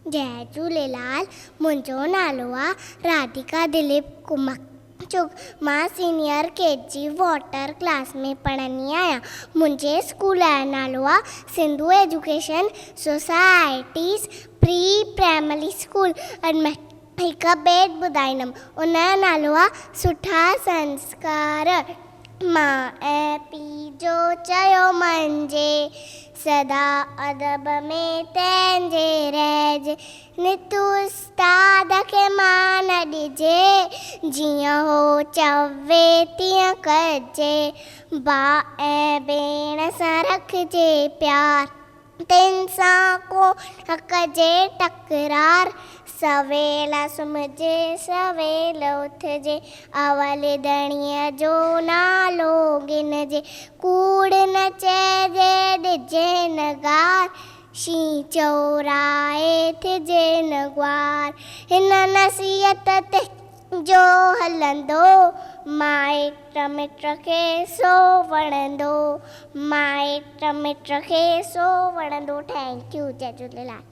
جئي جهوليلال منهنجو نالو آ راڌيڪا دليپ ڪمار چگ مان senior K G water class ۾ پڙهندي آهيان منهنجي اسڪول جو نالو آ Sindhu education societies pre primary school اڄ مان هڪ بيت ٻڌائيندم ان جو نالو آ سٺا سنسڪار ماء ۽ پيء جو چيو مڃجي، سدا ادب ۾ تنهنجي رهجي، نت استاد کي مان ڏجي، جيئن هو چوي تيئن ڪجي، ڀاء ۽ ڀيڻ سان رکجي پيار. تن سان ڪو نه ڪجي تڪرار، سويل سمهجي سويل اٿجي، اول ڌڻيء جو نالو گهنجي، ڪوڙ نه چئجي ڏجي نه گار، شينهن چورائي ٿجي نه گوار، هن نصيحت تي جو هلندو، مائٽ مٽ کي سو وڻندو، مائٽ مٽ کي سو وڻندو thank you Jai Jhulelal.